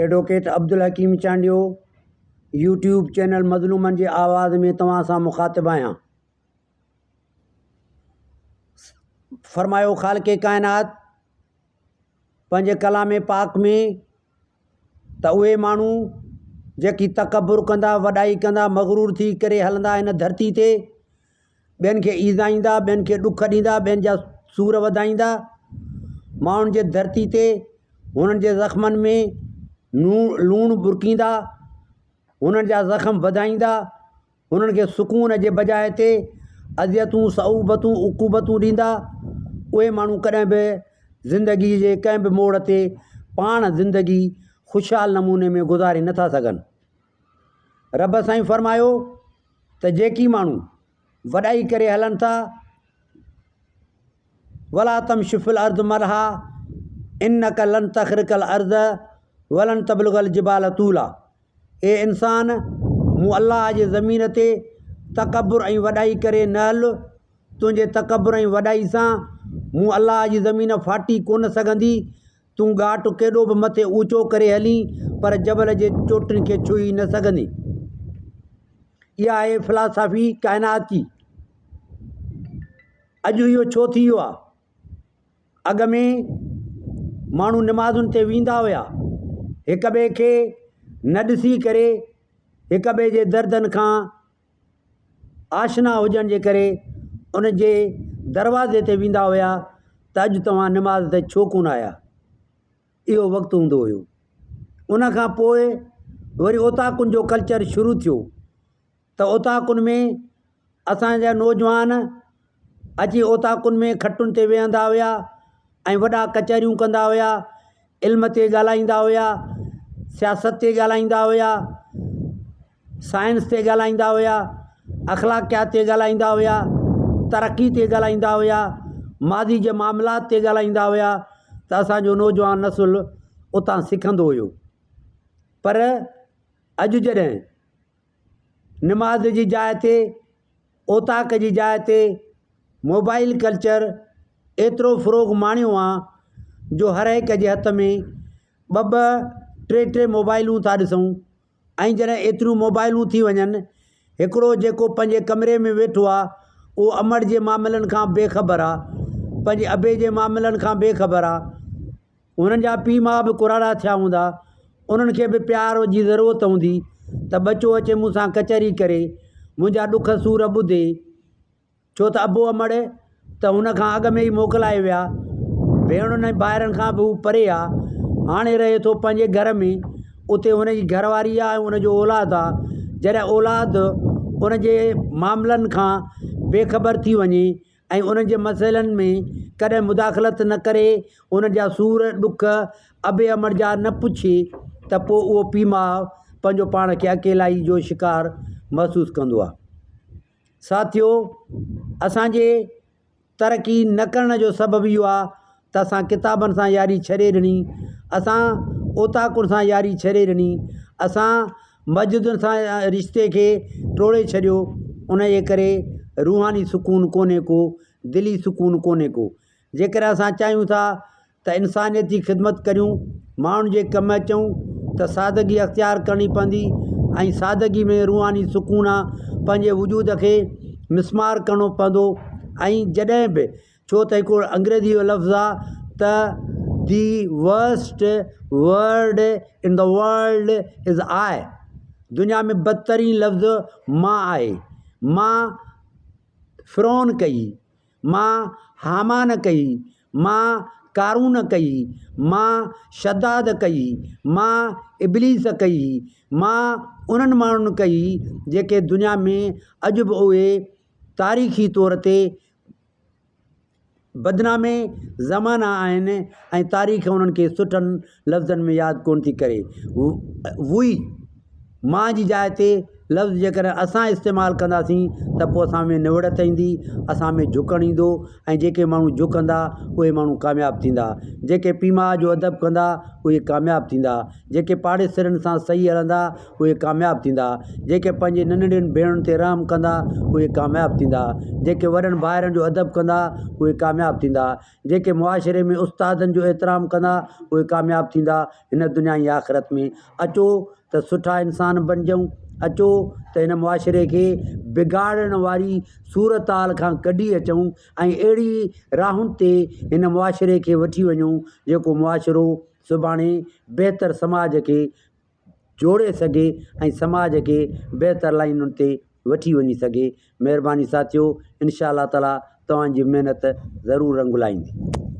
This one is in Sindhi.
Advocate Abdul Hakeem Chandio YouTube channel مظلومن جي آواز ۾ توهان سان مخاطب آهيان. فرمايو خالق ڪائنات پنهنجي ڪلام پاڪ ۾ ته اهي ماڻهو جيڪي تڪبر ڪندا وڏائي ڪندا مغرور ٿي ڪري هلندا هن ڌرتي تي ٻين کي ايذائيندا، ٻين کي ڏک ڏيندا، ٻين جا سور وڌائيندا، ماڻهن جي ڌرتي تي هنن جي زخمن ۾ لوڻ ٻرڪيندا، هنن جا زخم وڌائيندا، هنن کي سڪون جي بجاء تي اذيتون، صعوبتون، عقوبتون ڏيندا، اهي ماڻهو ڪڏهن به زندگي جي ڪنهن به موڙ تي پاڻ زندگي خوشحال نموني ۾ گذاري نٿا سگهن. رب سائين فرمايو ته جيڪي ماڻهو وڏائي ڪري هلن ٿا، ولا تمش في الارض مرحا انک لن تخرق الارض ولن تبلغ الجبال طولا اي انسان مون الله جي زمين تي تڪبر ۽ وڏائي ڪري نه هل، تنهنجي تڪبر ۽ وڏائي سان مون الله جي زمين ڦاٽي ڪونه سگهندي، تون ڳاٽ ڪيڏو به مٿي اوچو ڪري هلين، پر جبل جي چوٽين کي ڇهي نه سگهندين. اها آهي فلاسافي ڪائنات جي. اڄ اهو ڇو ٿي ويو آهي؟ اڳ ۾ ماڻهو نمازن تي ويندا هيا، هڪ ٻئي کي نه ڏسي ڪري هڪ ٻئي جي دردن کان آشنا هجڻ جي ڪري ان جي دروازي تي ويندا هيا ته اڄ توهان نماز تي ڇو ڪونه آيا؟ اهو وقت هوندو هيو. ان کان پوء وري اوطاقن جو ڪلچر شروع ٿيو ته اوطاقن ۾ اسان جا نوجوان اچي اوطاقن ۾ کٽن تي ويهندا هيا ۽ وڏا ڪچهريون ڪندا هيا، علم تي ڳالهائيندا هيا، سياست تي ڳالهائيندا هيا. سائنس تي ڳالهائيندا هيا، اخلاقيات تي ڳالهائيندا هيا، ترقي تي ڳالهائيندا هيا، ماضي جي معاملات تي ڳالهائيندا هيا ته اسان جو نوجوان نسل اتان سکندو هيو پر اڄ جڏهن نماز جي جاء تي اوطاق جي جاء تي موبائل ڪلچر ايترو فروغ ماڻيو آ جو هر هڪ جي هٿ ۾ ٻه ٻه ٽي ٽي موبائلون ٿا ڏسون ۽ جڏهن ايتريون موبائلون ٿي وڃن، هڪڙو جيڪو پنهنجي ڪمري ۾ ويٺو آ، اهو امڙ جي معاملن کان بي خبر آ، پنهنجي ابي جي معاملن کان بي خبر آ. هنن جا پيء ماء به ڪراڙا ٿيا هوندا، انهن کي به پيار جي ضرورت هوندي ته ٻچو اچي مون سان ڪچهري ڪري، منهنجا ڏک سور ٻڌي. ڇو ته ابو امڙ ته هن کان اڳ ۾ ئي موڪلائي ويا. ڀيڻن ۽ ڀائرن کان به هو پري آ. هاڻي رهي ٿو پنهنجي گهر ۾. اتي هن جي گهر واري آ ۽ ان جو اولاد آ. جڏهن اولاد ان جي معاملن کان بي خبر ٿي وڃي ۽ انهن جي مسئلن ۾ ڪڏهن مداخلت نه ڪري، انهن جا سور ڏک ابي امڙ جا نه پڇي ته پوء اهو پيء ماء پنهنجو پاڻ کي اڪيلائي جو شڪار محسوس ڪندو آ. ساٿيو! اسان جي ترقي نه ڪرڻ جو سبب اهو آهي ته اسان ڪتابن سان ياري ڇڏي ڏني، اسان اوطاقن سان ياري ڇڏي ڏني، اسان مسجدن سان رشتي کي ٽوڙي ڇڏيو، ان جي ڪري روحاني سڪون ڪونهي ڪو، دلي سڪون ڪونهي ڪو. جيڪڏهن اسان چاهيون ٿا ته انسانيت جي خدمت ڪريون، ماڻهن جي ڪم اچون ته سادگي اختيار ڪرڻي پوندي ۽ سادگي ۾ روحاني سڪون آ پنهنجي وجود کي مسمار ڪرڻو پوندو ۽ جڏهن به ڇو ته هڪڙو انگريزي جو لفظ آ ته the worst word in the world is I دنيا ۾ بدترين لفظ مان آهي مان فرعون ڪئي مان هامان ڪئي، مان قارون ڪئي، مان شداد ڪئي، مان ابليس ڪئي، مان انهن ماڻهن ڪئي جيڪي دنيا ۾ اڄ به اهي تاريخي طور تي بدنام زمانه آهن ۽ تاريخ انهن کي سٺن لفظن ۾ ياد ڪونه ٿي ڪري. وئي مان جي جاء تي لفظ جيڪڏهن اسان استعمال ڪنداسين ته پوء اسان ۾ نوڙت ايندي، اسان ۾ جهڪڻ ايندو ۽ جيڪي ماڻهو جهڪندا اهي ماڻهو ڪامياب ٿيندا. جيڪي پيء ماء جو ادب ڪندا اهي ڪامياب ٿيندا. جيڪي پاڙيسرين سان صحيح هلندا اهي ڪامياب ٿيندا. جيڪي پنهنجي ننڍڙين ڀيڻن تي رحم ڪندا اهي ڪامياب ٿيندا. جيڪي وڏن ڀائرن جو ادب ڪندا اهي ڪامياب ٿيندا. جيڪي معاشري ۾ استادن جو احترام ڪندا اهي ڪامياب ٿيندا هن دنيا ۽ آخرت ۾. اچو ته سٺا انسان بڻجون، اچو ته هن معاشري کي بگاڙڻ واري صورتحال کان ڪڍي اچون ۽ اهڙي راهن تي هن معاشري کي وٺي وڃون جيڪو معاشرو سڀاڻي بهتر سماج کي جوڙي سگهي ۽ سماج کي بهتر لائينن تي وٺي وڃي سگهي. مهرباني ساٿيو انشاء الله تعالي توهان جي محنت ضرور رنگ لائيندي.